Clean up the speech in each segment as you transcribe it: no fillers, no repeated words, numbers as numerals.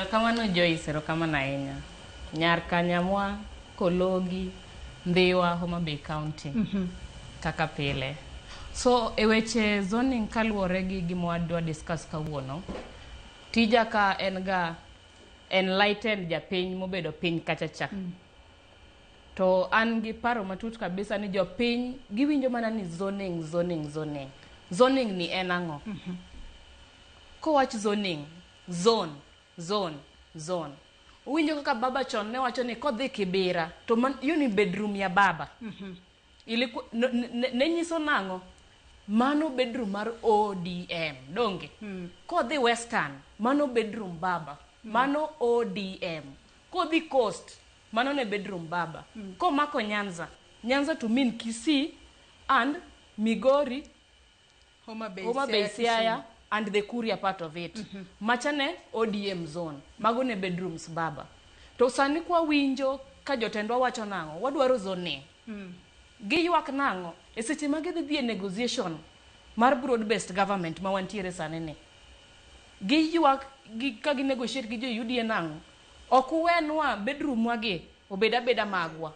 Erokamano Joyce, erokamano ahinya. Nyar Kanyamwa, Kologi, Ndhiwa, Homa Bay County. Kaka pile. So e weche zoning kaluwore gi gima wadwa discuss kawuono, tija ka en ga enlighten japiny mobedo piny kacha cha. To an gi paro matut kabisa ni jopiny giwinjo mana ni zoning, zoning, zoning. Zoning ni en ang'o? Kowach zoning, zone, zone, zone. Uwinjo kaka baba chon ne wacho ni kodhi Kibera to man, hiyo ni bedroom ya baba. Iliku, ne, ne, ne nyiso nang'o? Mano bedroom mar ODM, donge? Kodhi Western, mano bedroom baba. Mano ODM. Kodhi Coast, mano ne bedroom baba. Komako Nyanza, Nyanza to mean Kisii and Migori, Homa Bay, Homa Bay, Siaya, Siaya and the Kuria part of it. Macha ne ODM zone. Mago ne bedrooms baba. To sani kwa winjo ka jotendwa wacho nang'o, wadwaro zoning. Giywak nang'o? E seche ma gidhi dhi e negotiation mar broad based government ma wantiere sani ni. Giywak gi, ka gi negotiate gi jo UDA nang'o? Ok uwenwa bedroom wa gi obed abeda magwa.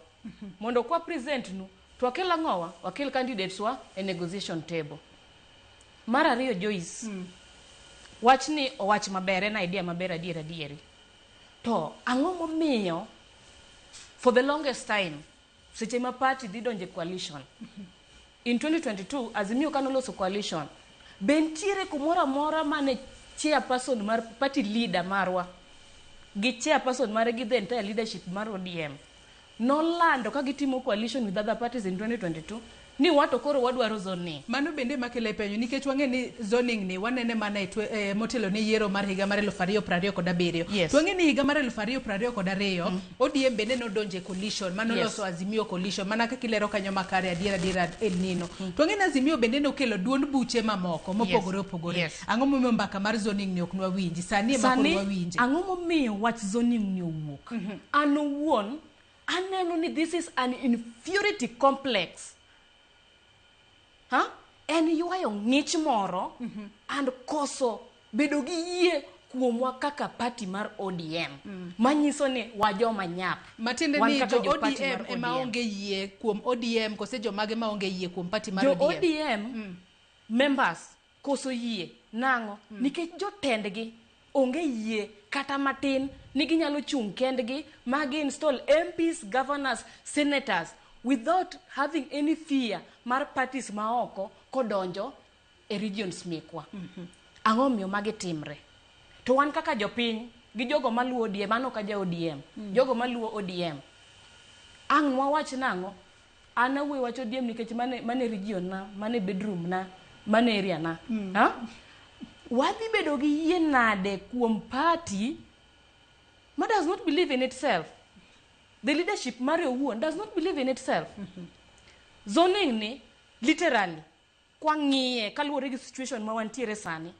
Mondo kwa present nu, to wakel ang'owa? Wakel candidates wa e negotiation table. Mar ariyo Joyce, wachni owach maber, en idea maber adier adieri. To ang'o momiyo for the longest time seche ma party dhi donjo e coalition in 2022 Azimio kanoloso coalition be nitiere kumoro amora mane chairperson mar party leader marwa gi chairperson mare gi the entire leadership mar ODM nolando ka gitimo coalition with other parties in 2022 ni wato koro wadwaro zoning. Mano bende makelo e penjo nikech wang'e ni zoning ni wanene mana e motelo ne yiero mar higa mar 2027. Yes. To wang'e ni higa mar 2022 ODM bende nodonjo e coalition mano loso Azimio coalition mana kaka ilero kanyo makare adier adier El Nino. To wang'e ni Azimio bende nokelo duond buche mamoko mopogore opogore. Ang'o momiyo mbaka mar zoning ni ok nwawinji? Sani ema koro Sani wawinje. ang'o momiyo wach zoning ni owuok? An owuon aneno ni this is an inferiority complex. Ha? En ywayo ng'ich moro and koso bedo gi yie kuomwa kaka party mar ODM. Manyiso ni wajoma nyap. Matiende Wan ni kaka jo jo party ODM mar ema ODM. onge yie kuom ODM kose jomage ma onge yie kuom party mar Jo ODM? ODM members koso yie nang'o? Nikech jotendgi onge yie kata matin ni ginyalo chung' kendgi ma gi install MPs, governors, senators without having any fear mar parties maoko kodonjo e regions mekwa. Ang'o omiyo magi timre? To wan kaka jopiny gi jogo maluwo ODM, an ok aja ODM, jogo maluwo ODM, ang' nwawach nang'o? An awuoyo wach ODM nikech mane region na, mane bedroom na, mane area na. Ha? Wadhi bedo gi yie nade kuom party ma does not believe in itself? The leadership mare owuon does not believe in itself. Zoning ni literally kwang'iye kaluwore gi situation ma wantiere sani,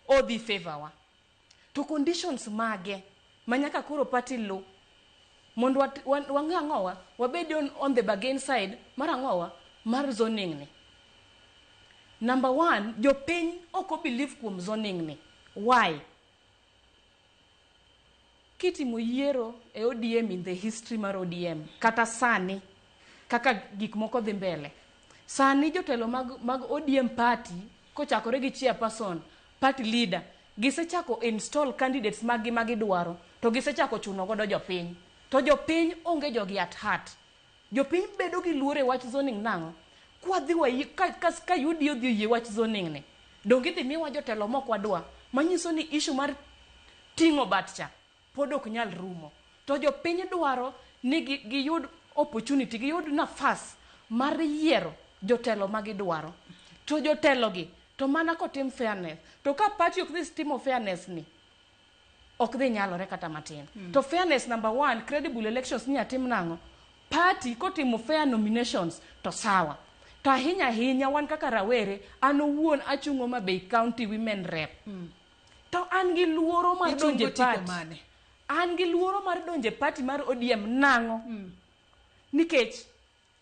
odhi favor wa. To conditions mage ma nyaka koro party lu mondo wang'e ang'owa, wabed on the bargain side mar ang'owa mar zoning ni. Number one, jopiny ok o believe kuom zoning ni. Why? Kitimo yiero e ODM in the history mar ODM, kata sani, kaka gik moko dhi mbele. Sani jotelo mag ODM party, kochakore gi chairperson, party leader, gisechako install candidates mag gi magidwaro, to gisechako chuno godo jopiny. To jopiny onge jogi at heart. Jopiny bedo gi luoro e wach zoning nang'o? Kwadhi wa, ka UDA odhi oyie wach zoning ni, donge idhi miwa jotelo mok wadwa, manyiso ni issue mar ting'o bat cha pod ok nyal rumo. To jopiny dwaro ni giyud opportunity, giyud nafas mar yiero jotelo ma gidwaro. To jotelo gi, to mana kotim fairness. To ka party ok dhi timo fairness ni, ok dhi nyalore kata matin. To fairness number one, credible elections ni atim nang'o? Party kotimo fair nominations to sawa. To ahinya ahinya wan kaka rawere, an owuon achungo Homa Bay County Women Rep. To an gi luoro mar Ichungo donjo e tiko party. mane? An gi luoro mar donjo e party mar ODM nang'o? Nikech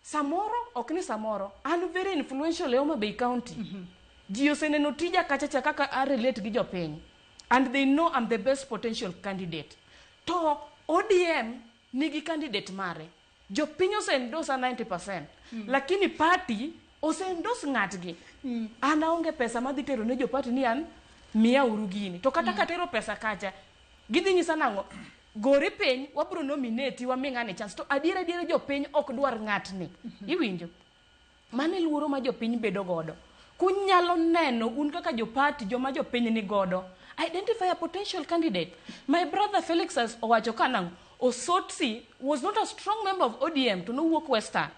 samoro, ok ni samoro, an very influential e Homa Bay County. Ji oseneno tija kacha cha kaka a relate gi jopiny. And they know I'm the best potential candidate. To ODM nigi candidate mare. Jopiny ose endorse 90%. Lakini party ose endorse ng'atgi. An aonge pesa madhi tero ne jo party ni an miya uru gini. To kata katero pesa kacha, gidhi nyisa nang'o? Gori piny, wabro nominate wami ng'ani chance. To adiera adiera jopiny ok dwar ng'atni. Iwinjo? Mano e luoro ma jopiny bedo godo. Kunyalo neno un kaka jopati joma jopiny ni godo. Identify a potential candidate. My brother Felix has owacho ka nang'o? Osotsi was not a strong member of ODM to nowuok Western.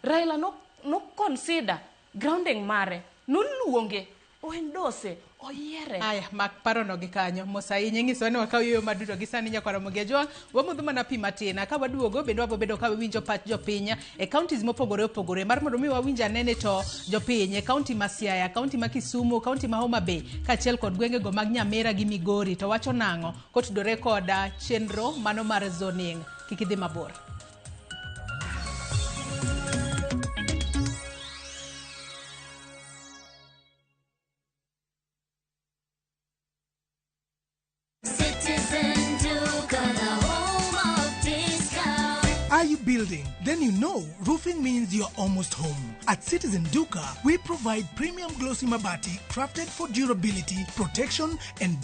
Raila no consider grounding mare. Noluonge, oendorse, oyiere. Aya, mak parono gi kanyo. Mos ahinya inyisowa ni wakaw yueyo maduto gi sani nyakwar Ramogi Ajwang'. Wamodho mana pi matin. Ka waduogo bende wabo bedo ka wawinjo pach jopiny e counties mopogore opogore. Mar mondo mi wawinj anene to jopiny e county ma Siaya, county ma Kisumu, county ma Homa Bay, kaachiel kod gwengego mag Nyamira gi Migori to wacho nang'o kotudore kod chenro mano mar zoning. Kik idhi mabor. Citizen Duka, the home of discount. Are you building? Then you know roofing means you're almost home. At Citizen Duka, we provide premium glossy mabati crafted for durability, protection, and